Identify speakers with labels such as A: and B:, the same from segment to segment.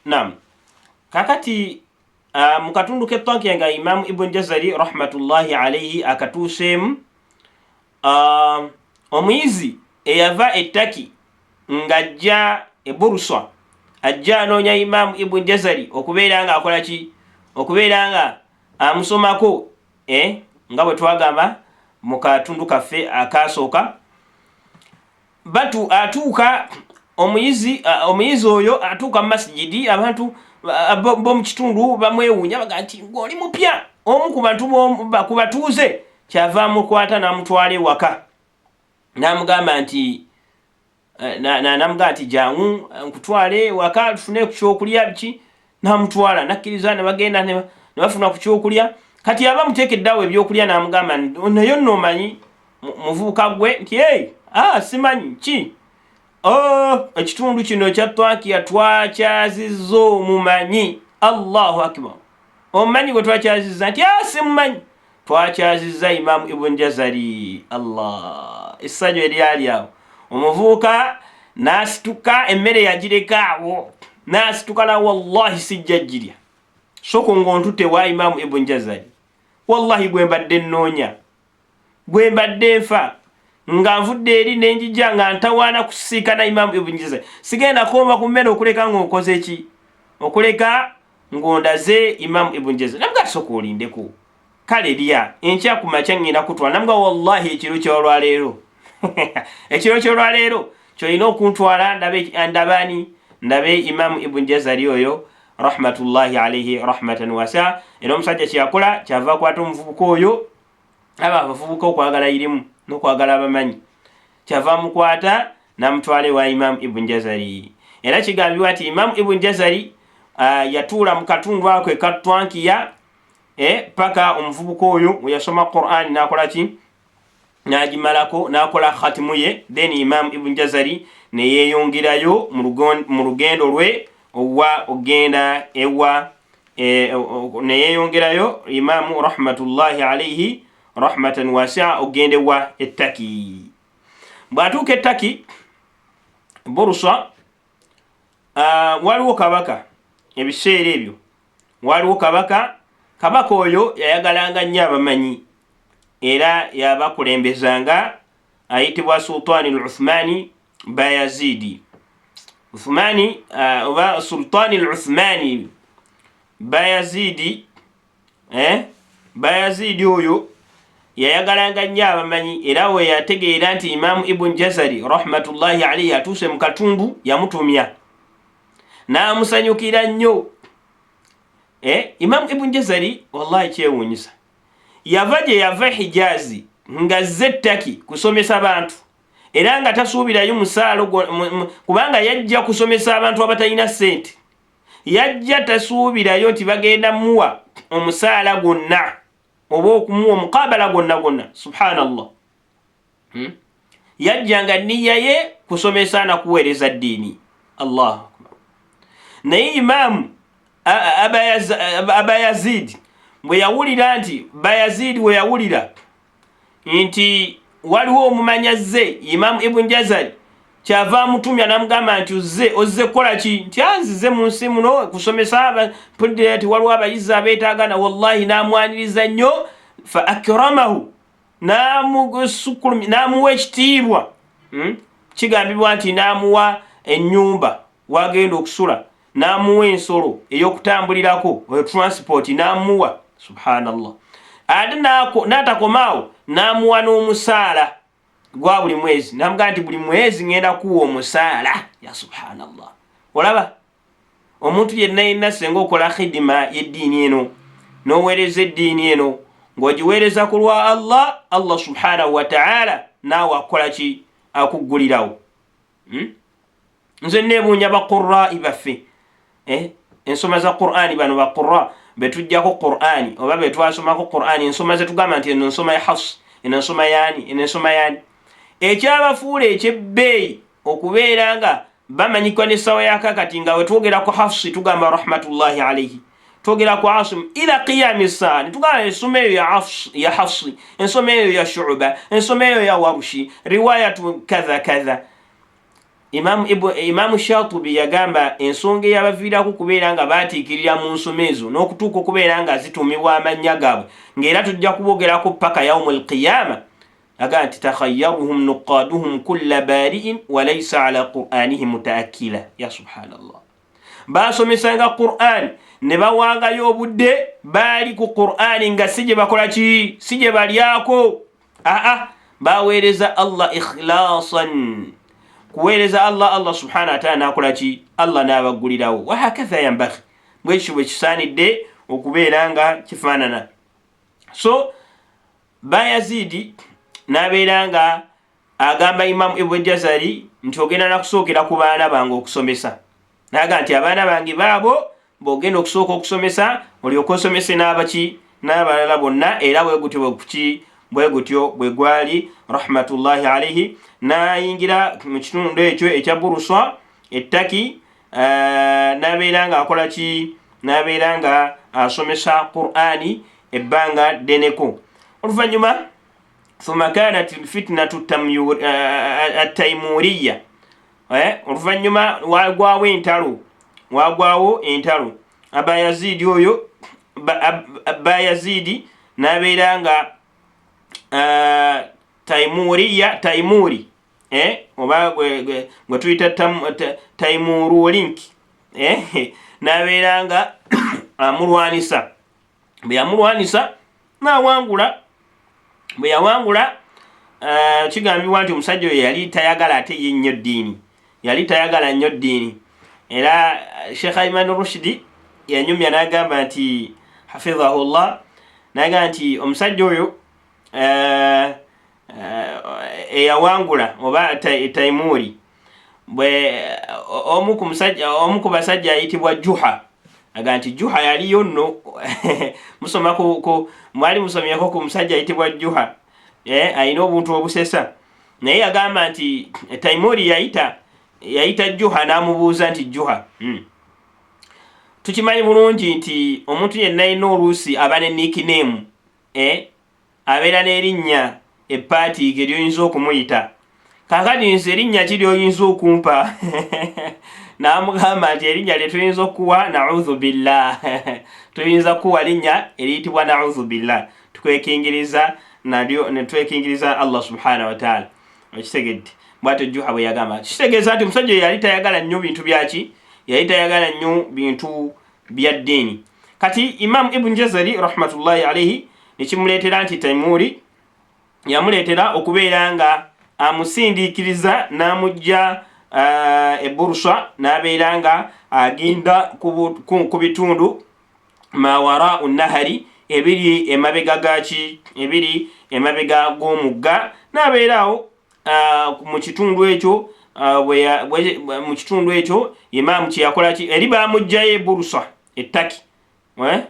A: Nam, kakati mu katundu k'ettankiya nga Imamu Ibuni Jazari rahmatullahi alaihi akatuuseemu, omuyizi eyava ettaki ng'ajja eburuswa ajja anoonya Imamu Ibuni Jazari okubeera nga akola ki, okubeera nga amusomako, nga bwe twagamba mu katundu kaffe akasooka. Batu atuuka omuyizi oyo atuuka mu masijidi, abantu b'omu kitundu bamwewuunya, baga nti ng'oli mupya. Omu ku bantu ku batuuze kyava amukwata n'amutwala ewaka, n'amugamba nti jangu nkutwale ewaka tufune ku kyokulya biki. N'amutwala, nakkiriza, ne bagenda ne bafuna ku kyokulya. Kati aba muteekeddeawo ebyokulya, n'amugamba, naye nno omanyi muvubuka gwe nti ei, simanyi ki, oh, ekitundu kino ekya Twakiya twakyazizza omumanyi. Allahu akbar! Omumanyi gwe twakyazizza? Nti simumanyi. Twakyazizza Imamu Ibuni Jazari. Allah, essanyu eryali awo! Omuvubuka n'asituka, emmere yagireka awo, n'asituka na wallahi sijja girya, soko ng'ontutte wa Imamu Ibuni Jazari, wallahi gwe mbadde nnoonya, gwe mbadde nfa nga nvudde eri nenjija nga ntawaana kusiikana Imamu Ibuni Jazari. Sigenda komba ku mmere okuleka ng'okoze ki, okuleka ng'ondaze Imamu Ibuni Jazari. Namuga, soka olindeko, kale lya, enkya ku makya ngenda kutwala. Namuga, wallahi ekiro kyolwaleero, ekiro kyolwaleero kyolina okuntwala ndabani, ndabe Imamu Ibuni Jazari oyo rahmatullahi alaihi rahmatan wasa. Era omusajja kyeyakola, kyava akwata omuvubuka oyo, aba abavubuka okwagala irimu n'okwagala abamanyi, kyava amukwata n'amutwala ewa Imamu Ibuni Jazari. Era kigambibwa nti Imamu Ibuni Jazari yatuula mu katundu ako ekatwankiya paka omuvubuka oyo weyasoma Qur'ani n'akola ki, n'agimalako, n'akola khatimu ye. Then Imamu Ibuni Jazari neyeyongerayo mu lugendo lwe owa ogenda ewa, neyeyongerayo Imamu rahmatullahi alaihi rahmatan wasia ogenda ewa ettaki. Bw'atuuka ettaki Buruswa, waliwo kabaka ebiseera ebyo, waliwo kabaka. Kabaka oyo yayagalanga nnyo abamanyi era yabakulembezanga, ayitibwa Sultani l Uthmani Bayazidi Uthmani, oba Sultani l Uthmani Bayazidi. Bayazidi oyo yayagalanga nnyo abamanyi, era we yategeera nti Imamu Ibuni Jazari rahmatullahi alaihi atuuse mu katundu, yamutumya n'amusanyukira nnyo. Imamu Ibuni Jazari, wallahi kyewuunyisa, yava gye yava Hijazi nga zze Ttaki kusomesa bantu, era nga tasuubirayo musaalo, kubanga yajja kusomesa abantu abatalina ssente. Yajja tasuubirayo nti bagenda muwa omusaala gwonna oba okumuwa omukabala gwonna gwonna. Subhanallah! Yajja nga niya ye kusomesa nakuweereza ddiini. Allahu akbar! Naye Imaamu Abayazidi bwe yawulira nti, Bayazidi bwe yawulira nti waliwo omumanyazze Imamu Ibuni Jazari, kyava amutumya namugamba nti ozze, ozze kukola ki? Nti anzize mu nsi muno kusomesa, mpulire nti waliwo abayizi abeetaagana. Wallahi n'amwaniriza nnyo, fa akramahu, n'amuwa ekitiibwa. Kigambibwa nti n'amuwa ennyumba wagenda okusula, n'amuwa ensolo ey'okutambulirako, transport n'amuwa. Subhanallah! Ate n'atakomaawo, n'amuwa n'omusaala gwa buli mwezi, namugaa nti buli mwezi ngenda kuwa omusaala. Ya subhanallah! Olaba omuntu yenna yenna senga okola khidima y'eddiini eno n'oweereza eddiini eno ng'ogiweereza ku lwa Allah, Allah subhanahu wataala naawe akukola ki? Akuggulirawo. Nze neebuunya baqurai baffe, ensoma za Qur'ani, bano baqura betujjako Qur'ani oba betwasomako Qur'ani, ensoma zetugamba nti eno nsoma ya Hafs, eno nsoma yaani, eno ensoma yaani, ekyabafuula ekyebbeeyi okubeera nga bamanyikwa n'essawa yakakati nga wetwogera ku Hafsi tugamba rahmatullahi alaihi, twogera ku Asim ila qiyami saa, netugamba ensoma eyo ya Hafsi, ensoma eyo ya Shuba, ensoma eyo ya Warushi, riwayatu kadha kadha. Imamu Shatubi yagamba ensonga eyabaviirako kubeera nga baatiikirira mu nsoma ezo n'okutuuka okubeera nga zituumibwa amannya gaabwe, ng'era tujja kubogerako paka yaumu lqiyama, agamba nti takhayyaruhum nuqaduhum kulla bari'in walaysa ala qur'anihi mutaakila. Ya subhanallah, basomesanga Qur'an ne bawangayo obudde, baali ku Qur'ani nga si gye bakola ki, si gye balyako. Aa, baweereza Allah ikhlasan, kuweereza Allah. Allah subhanahu wataala nakola ki? Allah n'abaggulirawo. Wahakatha yambaghi, bwekityo bwe kisaanidde okubeera nga kifaanana. So Bayazidi n'abeera nga agamba Imamu Ibuni Jazari nti ogenda nakusookera ku baana bange okusomesa, naga nti abaana bange baabo bwogenda okusooka okusomesa, olyoka osomese n'abaki, n'abalala bonna. Era bwe gutyo bwekuki, bwe gutyo bwe gwali, rahmatullahi alaihi. N'ayingira mu kitundu ekyo ekya Buruswa ettaki, n'abeera nga akola ki? N'abeera nga asomesa Qur'ani ebbanga ddeneko. Oluvannyuma thumma kanat lfitnatu attaimuriya, oluvannyuma wagwawo entalo, wagwawo entalo. Abayazidi oyo Bayazidi n'abeera nga Taimuriya, Taimuri, oba gwe tuyita Taimurulink, n'abeera nga amulwanisa. Bwe yamulwanisa n'awangula. Bwe yawangula, kigambibwa nti omusajja oyo yali tayagala ate ye nnyo ddiini, yali tayagala nnyo ddiini. Era Sheikh Aiman Rushidi yanyumya n'agamba nti, hafidhahullah, n'agamba nti omusajja oyo eyawangula oba Taimuri, bwe omu ku musajja, omu ku basajja ayitibwa Juha, aga nti Juha yaliyo nno. Musoma ku mwali musomyeko ku musajja ayitibwa Juha, alina obuntu obusesa. Naye yagamba nti Taimuri yayita Juha n'amubuuza nti, Juha, tukimanyi bulungi nti omuntu yenna alina oluusi aba ne nickname, abeera n'erinnya epaatiike lyoyinza okumuyita. Kaakati nze erinnya ki lyoyinza okumpa? N'amugamba nti erinnya lye tuyinza okuwa, naudhu billah, tuyinza kuwa linnya eriyitibwa naudhu billah, tukwekingiriza nalyo, netwekingiriza Allah subhanahu wataala. Okitegedde? Bwatyo Juha bwe yagamba. Kitegeeza nti omusajja oyo yali tayagala nnyo bintu byaki, yali tayagala nnyo bintu bya ddiini. Kati Imamu Ibuni Jazari rahmatullahi alaihi nekimuleetera nti Taimuri yamuleetera okubeera nga amusindiikiriza n'amujja eburuswa, n'abeera nga agenda ku bitundu mawarau nahari, ebiri emabega gaki, ebiri emabega g'omugga, n'abeera awo mu kitundu ekyo. Mu kitundu ekyo imaamu kyeyakola ki? Eri bamugjayo eburusa ettaki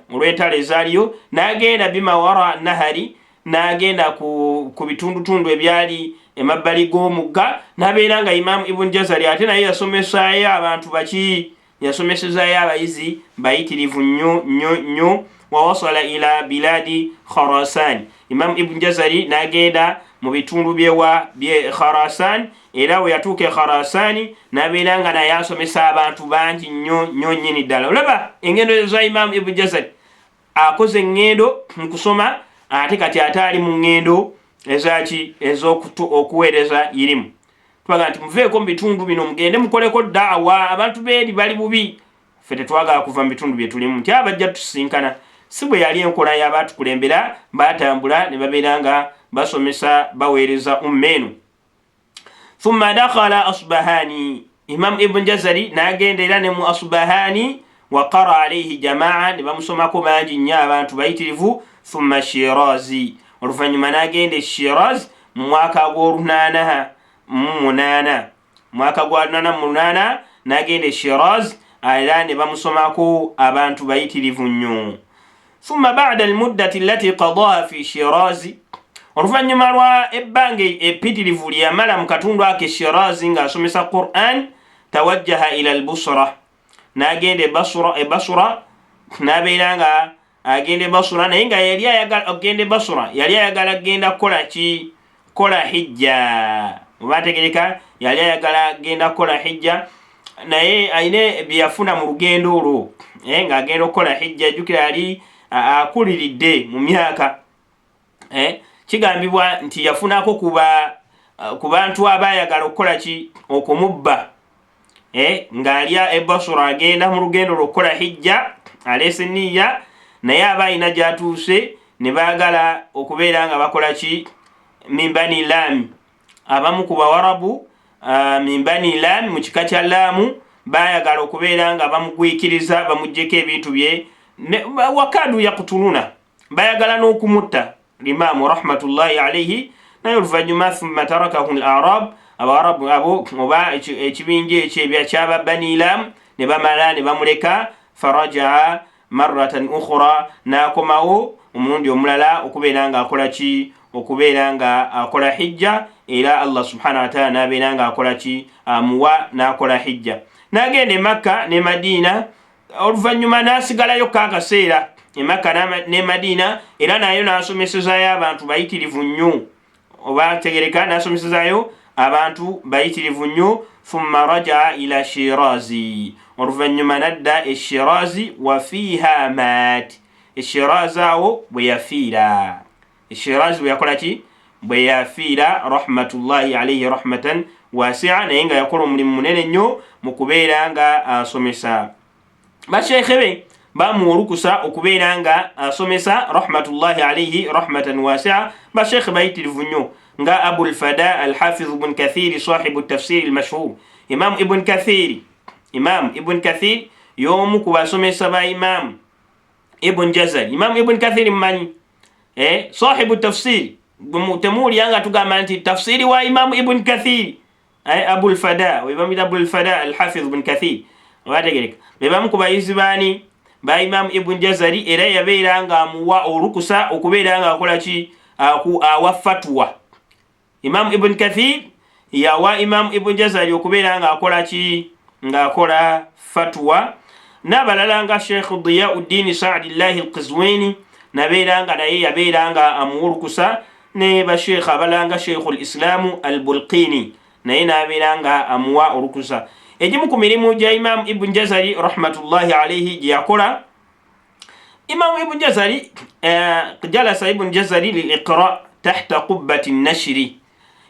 A: olw'entalo ezaaliyo, n'agenda bimawara nahari, n'agenda ku bitundutundu ebyali emabbali g'omugga, n'abeera nga Imaamu Ibuni Jazari ate naye yasomesaayo abantu baki, yasomesezayo abayizi bayitirivu nnyo nnyo nnyo. Wawasala ila biladi Kharasan, Imamu Ibuni Jazari n'agenda mu bitundu byewa, bye Kharasan. Era we yatuuka e Kharasani n'abeera nga naye asomesa abantu bangi nnyo nnyo nnyini ddala. Olaba engendo za Imamu Ibuni Jazari, akoze eŋŋendo mu kusoma, ate kati ate ali mu ŋŋendo ezaki, ez'okuweereza irimu. Tubaga nti muveeko mu bitundu bino mugende mukoleko daawa, abantu beeri bali bubi. Ffe tetwagala kuva mu bitundu bye tulimu nti abajja tusinkana. Si bwe yali enkola y'abaatukulembera, batambula ne babeera nga basomesa, baweereza umma eno. Thumma dakhala Asbahani, Imamu Ibuni Jazari n'agenda era ne mu Asbahani, wa qara alaihi jamaa, ne bamusomako bangi nnyo, abantu bayitirivu. Thumma Shirazi, oluvannyuma n'agenda e Shiraz mu mwaka gw'olunaana mu munaana, mwaka gwa 88 n'agenda e Shiraz, era ne bamusomako abantu bayitirivu nnyo. Thumma bada almuddati allati qadaha fi Shirazi, oluvannyuma lwa ebbanga eppitirivu lye yamala mu katundu ako e Shirazi ng'asomesa Quran, tawajjaha ila albusra, n'agenda e Basura, n'abeera nga agenda e Basura. Naye nga yali ayagala okugenda e Basura, yali ayagala kugenda kukola ki? Kola hijja. Oba ntegereka, yali ayagala genda kukola hijja, naye ayina byeyafuna mu lugendo olwo ng'agenda okukola hijja. Jjukira yali akuliridde mu myaka. Kigambibwa nti yafunako ku bantu abayagala okukola ki? Okumubba. Ng'alya ebasura, agenda mu lugendo lw'okukola hijja, aleese niya, naye aba alina gy'atuuse ne baagala okubeera nga bakola ki? Min bani Laami, abamu ku Bawarabu, min bani Laami, mu kika kya Laamu, bayagala okubeera nga bamugwikiriza, bamugjeko ebintu bye. Wakadu yaktuluna, bayagala n'okumutta limaamu rahmatullahi alaihi. Naye oluvannyuma thumma tarakahu l arab, Abawarabu abo oba ekibinja ekyo ekyaba bani Lam ne bamala ne bamuleka. Farajaa marratan ukhra, n'akomawo omulundi omulala okubeera nga akola ki? Okubeera nga akola hijja. Era Allah subhanahu wataala n'abeera nga akola ki? Amuwa n'akola hijja, n'agenda e Makka ne Madiina. Oluvannyuma n'asigalayo kaakaseera e Makka ne Madiina, era nayo n'asomesezayo abantu bayitirivu nnyo. Oba tegereka, n'asomesezayo abantu bayitirivu nnyo. Thumma rajaa ila Shirazi, oluvannyuma nadda e Shirazi. Wa fiiha maat, e Shirazi awo bwe yafiira. E Shirazi bwe yakola ki? Bwe yafiira, rahmatullahi alaihi rahmatan wasia. Naye nga yakola omulimu munene nnyo mu kubeera nga asomesa. Basheekhe be bamuwa olukusa okubeera nga asomesa, rahmatullahi alaihi rahmatan wasia. Basheekhe bayitirivu nnyo nga Abulfada Alhafidh Ibn Kathiri, sahibu tafsiri lmashhur, Imamu Ibn Kathiri. Imamu Ibn Kathiri y'omu ku basomesa ba Imamu Ibn Jazari. Imamu Ibn Kathiri mumanyi, sahibu tafsiri. Temuwulira nga tugamba nti tafsiri wa Imamu Ibn Kathiri, Abulfada, webamwita Abulfada Alhafidh Ibn Kathir. Obategereka, bebamu ku bayizi baani? Ba Imamu Ibn Jazari. Era yabeera nga amuwa olukusa okubeera nga akola ki? Awa fatwa. Imamu Ibn Kathir yawa Imamu Ibn Jazari okubeera nga akola ki? Ng'akola fatwa. N'abalala nga Sheikh Diyauddini Saadillahi Alqizwini, nabeera nga naye yabeera nga amuwa olukusa, ne basheikh abalala nga Sheikhu Lislaamu Albulqini, naye n'abeera nga amuwa olukusa. Egimu ku mirimu gya Imamu Ibn Jazari rahmatullahi alaihi gye yakola, Imamu Ibn Jazari, jalasa Ibn Jazari liliqra tahta qubbati nashiri.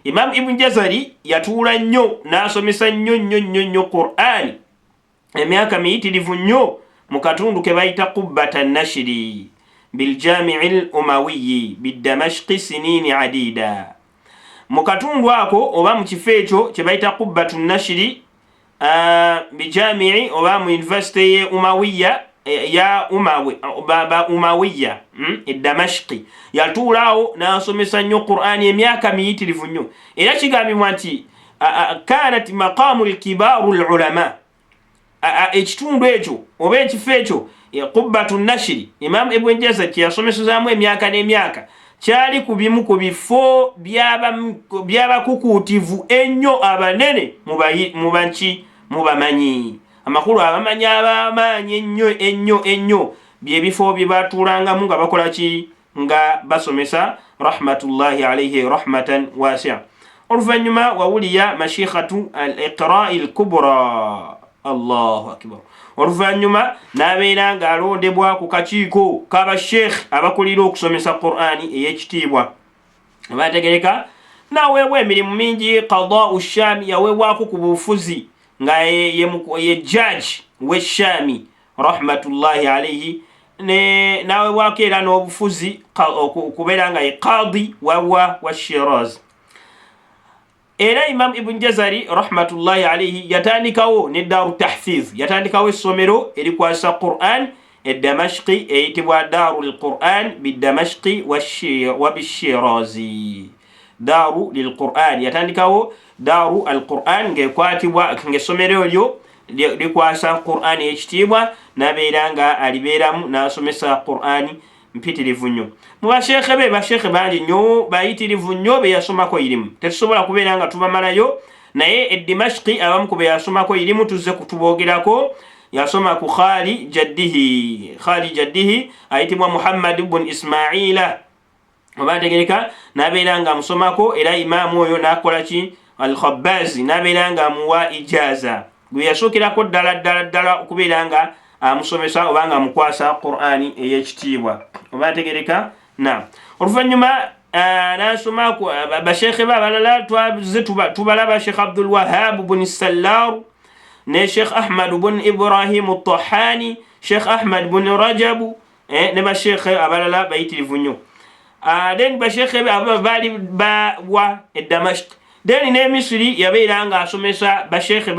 A: Imamu Ibn Jazari yatuula nnyo n'asomesa nnyo nnyo nnyo nnyo Qur'ani emyaka miyitirivu nnyo mu katundu ke bayita Qubbata Nashiri biljamii l Umawiyi bidamashqi sinini adida. Mu katundu ako oba mu kifo ekyo kye bayita Qubbatu Nashiri bijamii oba mu university ye Umawiya, ya Umawi, ba Umawiya, e Damashqi, yatuulaawo n'asomesa nnyo Qur'ani emyaka miyitirivu nnyo. Era kigambibwa nti kanat maqamu lkibaru lulama, ekitundu ekyo oba ekifo ekyo Qubbatu Nashiri, Imamu Ibn Jazar kyeyasomesezaamu emyaka n'emyaka, kyali ku bimu ku bifo by'abakukuutivu ennyo abanene mu banki, mu bamanyi amakulu, abamanyi ab'amaanyi ennyo ennyo ennyo. Byebifo bye batuulangamu nga bakola ki? Nga basomesa, rahmatullahi alaihi rahmatan wasia. Oluvannyuma wawuliya mashikhatu al iqrai l kubra. Allahu akbar! Oluvannyuma n'abeera ng'alondebwa ku kakiiko k'abasheekh abakulira okusomesa Qur'ani ey'ekitiibwa. Bategereka, n'aweebwa emirimu mingi. Qadau Shami, yaweebwako ku bufuzi nga ye judge w'e Shami, rahmatullahi alaihi. N'aweebwako era n'obufuzi okubeera nga ye qadi wawa wa Shiraz. Era Imamu Ibuni Jazari rahmatullahi alaihi yatandikawo ne Daru Tahfiz, yatandikawo essomero erikwasa Quran e Damashqi eyitibwa Daru lquran bidamashqi wa bishirazi. Daru lilquran, yatandikawo Daru al Quran ngaekwatibwa, ngaessomero eryo likwasa Quran eyekitiibwa, nabeera nga alibeeramu n'asomesa Qurani mpitirivu nnyo. Mu basheekhe be, basheekhe bangi nnyo bayitirivu nnyo be yasomako irimu, tetusobola kubeera nga tubamalayo. Naye e Dimashiki abamu ku be yasomako irimu tuzze kutuboogerako. Yasoma ku khali jaddihi, khali jaddihi ayitibwa Muhammad bun Ismaila, oba ntegereka, n'abeera nga amusomako. Era imaamu oyo n'akola ki? Al-Khabbazi n'abeera nga amuwa ijaza, gwe yasookerako ddala ddala ddala okubeera nga amusomesa oba nga amukwasa Qur'ani ey'ekitiibwa, oba ntegereka. Na oluvannyuma n'asoma bashekhe be abalala twaze tubalaba, Sheikh Abdul Wahab bun Sallar ne Sheikh Ahmad bun Ibrahim Tahani, Sheikh Ahmad bun Rajabu, ne bashekhe abalala bayitirivu nnyo. Then bashekhe be abo baali bawa e Damashq. Then ne Misiri yabeera nga asomesa bashekhe,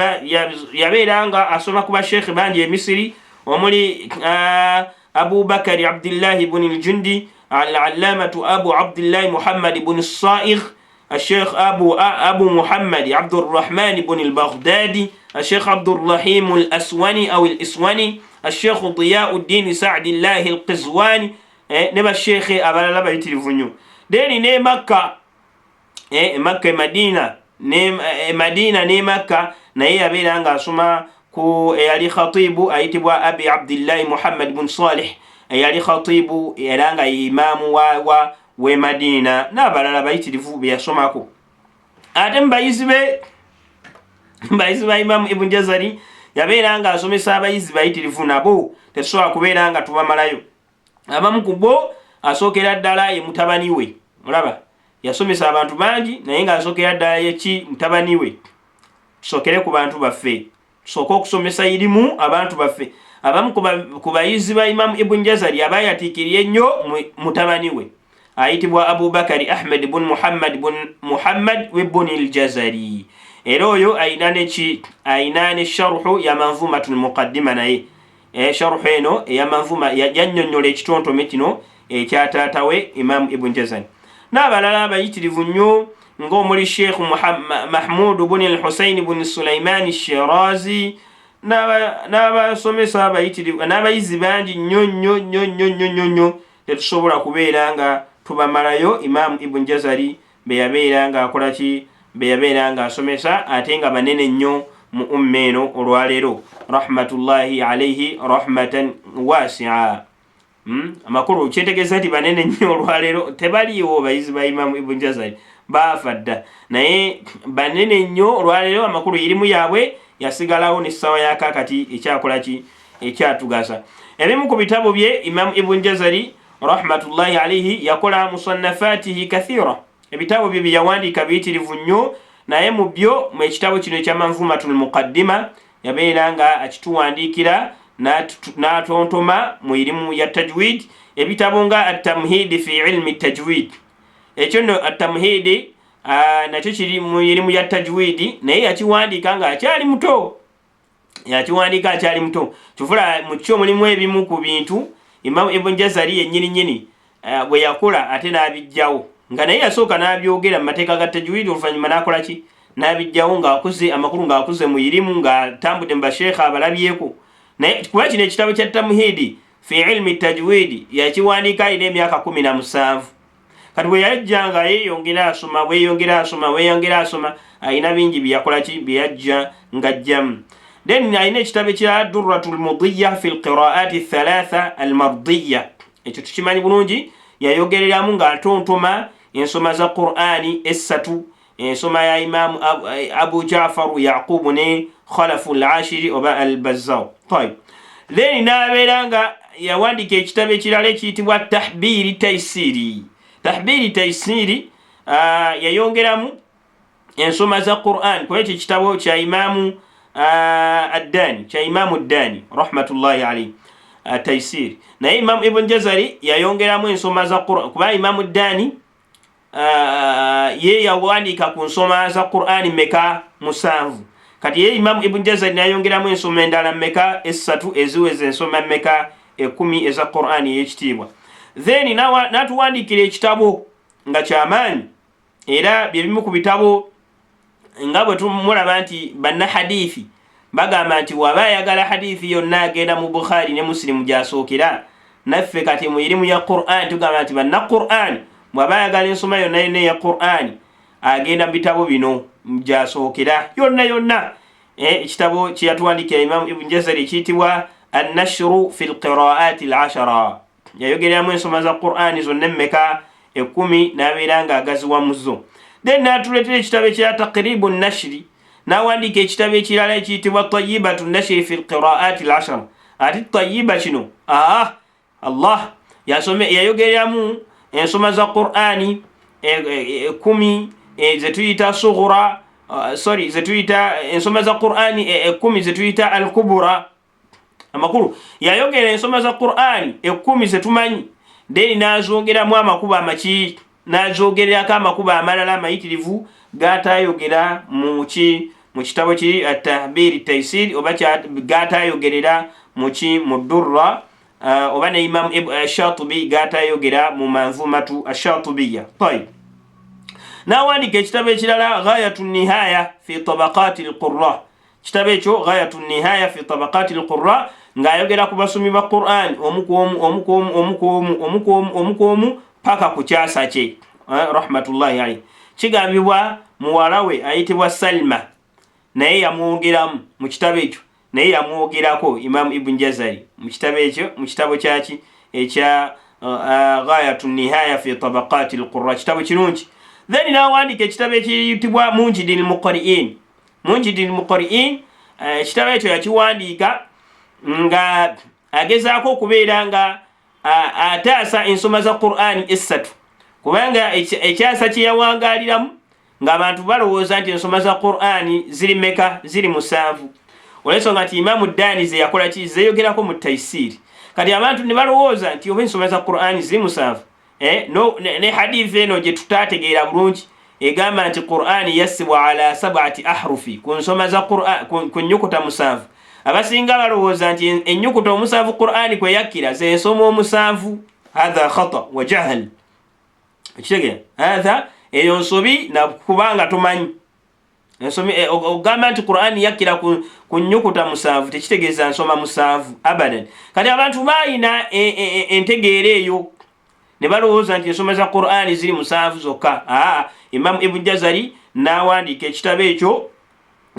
A: yabeera nga asoma ku bashekhe bangi e Misiri, omuli Abubakari Abdillahi bun Aljundi, Al-Allamatu Abu Abdillahi Muhammad bun Saigh, الشيخ أبو محمد عبد الرحمن بن البغدادي، الشيخ عبد الرحيم الأسواني أو الإسواني، الشيخ ضياء الدين سعد الله القزواني، ne bashekhe abalala bayitirivu nnyo. Then ne Makka, Makka, Madina, ne Madina ne Makka naye yabeera ng'asoma ku eyali khatibu ayitibwa Abi Abdillahi Muhammad bun Salih, eyali khatibu era nga imaamu wa we Madina, n'abalala bayitirivu be yasomako. Ate mubayizi be, bayizi ba Imamu Ibun Jazari, yabeera nga asomesa abayizi bayitirivu, nabo tetusobola kubeera nga tubamalayo. Abamu ku bo, asookera ddala ye mutabani we. Olaba yasomesa abantu bangi, naye ng'asookera ddala yeki? Mutabani we. Tusookere ku bantu baffe, tusooke okusomesa irimu abantu baffe. Abamu ku bayizi ba Imamu Ibun Jazari abayatiikirye ennyo, mutabani we ayitibwa Abubakari Ahmed bun Muhammad bun Muhammad wibuni Ljazari. Era oyo ayina neki? Ayina ne sharuhu ya Manzumatu Lmuqaddima. Naye sharuhu eno eya manzuma yannyonnyola ekitontome kino ekya taata we Imamu Ibun Jazari, n'abalala abayitirivu nnyo ng'omuli Sheikh Mahmudu buni Alhusaini buni Sulaimani Shirazi, n'abasomesa abayitirivu n'abayizi bangi nnyo nnyo nnyo nnyo nnyo nnyo nnyo, tetusobola kubeera nga tubamalayo. Imamu Ibun Jazari be yabeera ng'akola ki? Be yabeera ng'asomesa, ate nga banene nnyo mu umma eno olwaleero, rahmatullahi alaihi rahmatan wasia. Amakulu kyetegeeza nti banene nnyo olwaleero tebaliiwo, bayizi ba Imamu Ibun Jazari baafa dda, naye banene nnyo olwaleero. Amakulu irimu yaabwe yasigalawo n'essaawa yakakati ekyakola ki? Ekyatugasa. Ebimu ku bitabo bye Imamu Ibun Jazari rahmatullahi alaihi yakola musannafatihi kathira, ebitabo bye byeyawandiika biyitirivu nnyo, naye mu byo mu ekitabo kino ekya Manzumatu Lmuqaddima yabeera nga akituwandiikira n'atontoma mu irimu ya tajwid. Ebitabo nga Atamhidi fi ilmi tajwid, ekyo nno Atamhidi nakyo kiri mu irimu ya tajwidi, naye yakiwandiika nga akyali muto, yakiwandiika akyali muto. Kifula mu kyo mulimu ebimu ku bintu Imamu Ibun Jazari yennyini nyini bwe yakola ate n'abijjawo, nga naye yasooka n'abyogera mu mateeka ga tajwidi, oluvannyuma n'akola ki? N'abijjawo ng'akuze. Amakulu ng'akuze mu irimu, ng'atambudde mu basheekha abalabyeko. Naye kuba kino ekitabo kya Tamuhidi fi ilmi tajwidi yakiwandiika alina emyaka 17. Kati bwe yajja nga yeeyongera asoma, bweyongera asoma, bweyongera asoma, alina bingi byeyakola ki? Byeyajja ng'ajjamu. Then alina ekitabo ekirala, Durratu Lmudiya fi lqiraati Thalatha Almardiya, ekyo tukimanyi bulungi. Yayogereramu ng'atontoma ensoma za Qur'ani essatu, ensoma ya Imamu Abu Jafaru, Yaqubu ne Khalafu Lashiri oba Albazar. Tayib, then n'abeera nga yawandiika ekitabo ekirala ekiyitibwa Tahbiri Taisiri. Tahbiri Taisiri yayongeramu ensoma za Quran, kuba ekyo ekitabo kya Imamu Addani, kya Imamu Ddani rahmatullahi alaihi, Taisiri. Naye Imamu Ibn Jazari yayongeramu ensoma za Quran, kuba Imamu Ddani ye yawandiika ku nsoma za Qurani meka? Musanvu. Kati ye Imamu Ibn Jazari nayongeramu ensoma endala meka? Essatu, eziweza ensoma meka? 10 eza Qurani ey'ekitiibwa. Then natuwandiikira ekitabo nga kyamaanyi, era byebimu ku bitabo nga bwe tumulaba nti bannahadithi bagamba nti waba ayagala hadithi yonna agenda mu Bukhari ne Musilimu gyasookera. Naffe kati mu irimu ya Quran tugamba nti banna Quran bw'aba ayagala ensoma yonna yonna eya Quran agenda mu bitabo bino gyasookera yonna yonna. Ekitabo kyeyatuwandikira Imamu Ibn Jazari ekiyitibwa Annashru fi lqiraati Lashara, yayogereramu ensoma za Qurani zonna emmeka? 10, n'abeera nga agaziwa muzo. Then n'atuleetera ekitabo ekya Taqribu Nashiri, n'awandiika ekitabo ekirala ekiyitibwa Tayibatu Nashiri fi lqiraati lashara. Ate Tayiba kino, aa Allah, yayogereramu ensoma za Qur'ani 10 zetuyita sughura, sorry, zetuyita ensoma za Qur'ani 10 zetuyita al-kubura. Amakulu, yayogera ensoma za Qur'ani 10 zetumanyi, then n'azongeramu amakubo amaki, n'azogererako amakubo amalala amayitirivu gatayogera muki, mu kitabo kiri Atahbiri Taisir, oba gatayogerera muki, mu Durra, oba ne Imamu Shatubi gatayogera mu Manzumatu Ashatubiya. Tayib, n'awandiika ekitabo ekirala Ghayatu Nihaya fi Tabaqati lqura. Kitabo ekyo Ghayatu Nihaya fi Tabaqati lqura, ng'ayogera ku basomi ba Quran omu ku omu, omu ku omu, omu ku omu, omu ku omu, omu ku omu, paka ku kyasa kye, rahmatullahi alaihi. Kigambibwa muwala we ayitibwa Salma naye yamwogeramu mu kitabo ekyo, naye yamwogerako Imamu Ibn Jazari mu kitabo ekyo, mu kitabo kyaki ekya Ghayatu Nihaya fi Tabaqati lqura. Kitabo kirungi. Then n'awandiika ekitabo ekiyitibwa Munjidi lmuqariin. Munjidi lmuqariin, ekitabo ekyo yakiwandiika nga agezaako okubeera nga ataasa ensoma za Qur'ani essatu, kubanga ekyasa kye yawangaaliramu ng'abantu balowooza nti ensoma za Qur'ani ziri meka? Ziri 7, olwensonga nti Imamu Daani ze yakola ki, zeeyogerako mu Taisiiri. Kati abantu ne balowooza nti oba ensoma za Qur'ani ziri 7, no, ne hadithi eno gye tutategeera bulungi egamba nti Qur'ani yassibwa ala sabati ahrufi, ku nsoma za Qur'an, ku nnyukuta 7. Abasinga balowooza nti ennyukuta 7 Qur'ani kwe yakkira zensoma 7. Hatha khata wa jahl. Ekitegeera, hatha eyo nsobi, nakubanga tomanyi. Ogamba nti Qur'ani yakkira ku nnyukuta 7, tekitegeeza nsoma 7 abadan. Kati abantu bayina entegeera eyo ne balowooza nti ensoma za Qur'ani ziri 7 zokka. Aa, Imamu Ibn Jazari n'awandiika ekitabo ekyo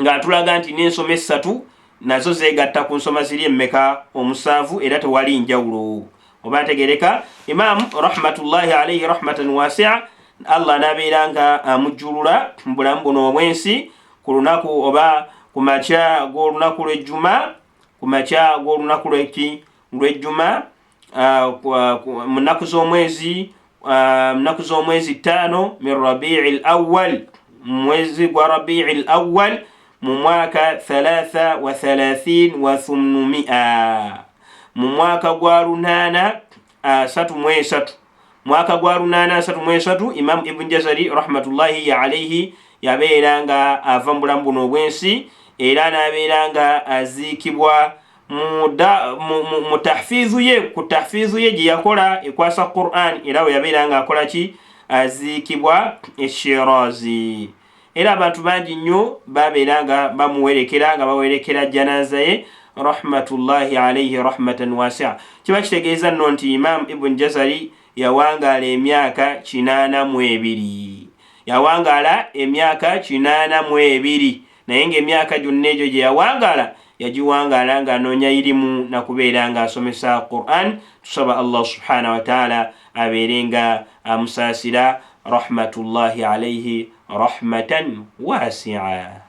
A: ng'atulaga nti n'ensoma essatu nazo zeegatta ku nsoma ziri emmeka? 7, era tewali njawulo. Oba ntegereka? Imamu rahmatullahi alaihi rahmatan wasia, Allah n'abeera nga amujjulula mu bulamu buno obw'ensi ku lunaku oba ku makya g'olunaku lw'ejjuma, ku makya g'olunaku lweki, lw'ejjuma, mu nnaku z'omwezi, mu nnaku z'omwezi 5 min Rabii l Awal, mwezi gwa Rabii l Awal, mu mwaka 833, mu mwaka gwa 833, mwaka gwa 833, Imamu Ibn Jazari rahmatullahi alaihi yabeera nga ava mu bulamu buno obw'ensi, era n'abeera nga aziikibwa mu tahfiizu ye, ku tahfiizu ye gye yakola ekwasa Quran, era we yabeera nga akola ki, aziikibwa Eshirazi. Era abantu bangi nnyo babeera nga bamuwerekera, nga bawerekera janaza ye, rahmatullahi alaihi rahmatan wasia. Kiba kitegeeza nno nti Imam Ibn Jazari yawangaala emyaka 82, yawangaala emyaka 82, naye ngaemyaka gyonna egyo gye yawangaala, yagiwangaala ng'anoonya irimu nakubeera ng'asomesa Quran. Tusaba Allah subhanahu wataala abeere nga amusaasira, rahmatullahi alaihi rahmatan wasia.